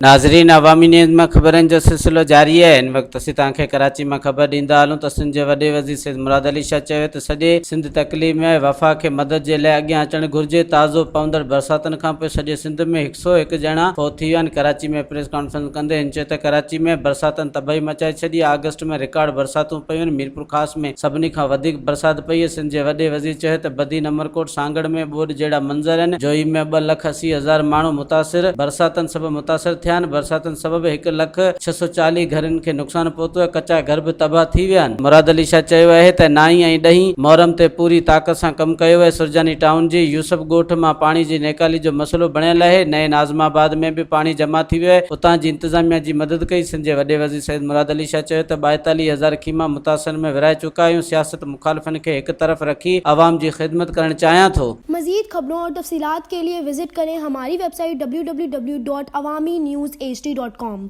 ناظرين عوامي نيوز مان خبرن جو سلسلو جاري آهي هن وقت اسين توهان کي ڪراچي مان خبر ڏيندا هلون ته سنڌ جي وڏي وزير سيد مراد علي شاهه چيو ته سڄي سنڌ تڪليف ۾ آهي وفاق کي مدد جي لاء اڳيان اچڻ گهرجي تازو پوندڙ برساتن کانپوء سڄي سنڌ ۾ هڪ سو هڪ ڄڻا فوت ٿي ويا آهن ڪراچي ۾ پريس ڪانفرنس ڪندي هن چيو ته ڪراچي ۾ برساتن تباهي مچائي ڇڏي آهي آگسٽ ۾ رڪارڊ برساتون پيون آهن ميرپورخاص ۾ سڀني کان وڌيڪ برسات پئي آهي سنڌ جي وڏي وزير چيو ته بدين عمرڪوٽ سانگهڙ ۾ ٻوڏ جهڙا منظر آهن، جوهي ۾ 2,80,000 ماڻهو متاثر، برساتن سبب متاثر ٿيا آهن، برساتن سبب هڪ لک 640 گهرن کي نقصان پهتو آهي، ڪچا گهر به تباهه ٿي ويا آهن. مراد علي شاهه چيو آهي ته نائين ۽ ڏهين محرم تي پوري طاقت سان ڪم ڪيو آهي، سرجاني ٽائون جي يوسف ڳوٺ مان پاڻي جي نيڪالي جو مسئلو بڻيل آهي، نئين ناظم آباد ۾ به پاڻي جمع ٿي ويو آهي، اتان جي انتظاميا جي مدد ڪئي، سنڌ جي وڏي وزير سيد مراد علي شاهه چيو ته 42 هزار خيما متاثرن ۾ ورهائي چڪا آهيون، سياست مخالفن کي هڪ طرف رکي عوام جي خدمت ڪرڻ چاهيان ٿو. مزيد خبرون اور تفصيلات کے لئے وزٽ ڪرين ھماري web site www.awamiNewsHD.com.